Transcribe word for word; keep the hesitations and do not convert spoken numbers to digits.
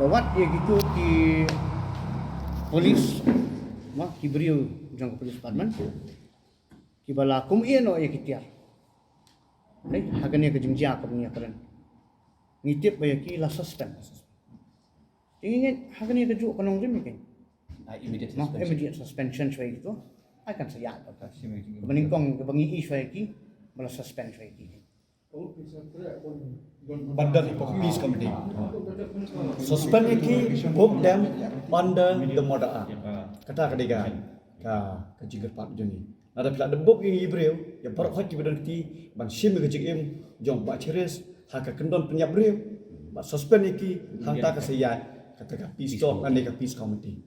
Wat ïa kitu ki police, ma ki briew jong ka police department, kiba la kum ïa no ïa ki tiar. Hei, ha kane ka jingjia ka bang ïa kren. Ngi tip ba ïa ki la suspend. Te ngi ngeit ha kane ka juh ka nongrim ïa ki. Ah, immediate Ma suspension. Immediate suspension shwa ïa kitu. Ai kan sa ïa ka. Ba nyngkong ba ngi ïa shwa ïa ki, ba la suspend shwa ïa ki. Under the peace committee. Suspend ïa ki, book them under the Murder Act. Kata ka dei ka ka ka jingkyrpad jong ngi. Lada phi la da book ïa ngi briew, ïa baroh hoi kiba don kti, ban shim ïa ka jingim jong Bah Chiris ha ka kyndon pynïap briew, ba suspend ïa ki, hangta ka sa ïaid kata ka peace talk lane ka peace committee.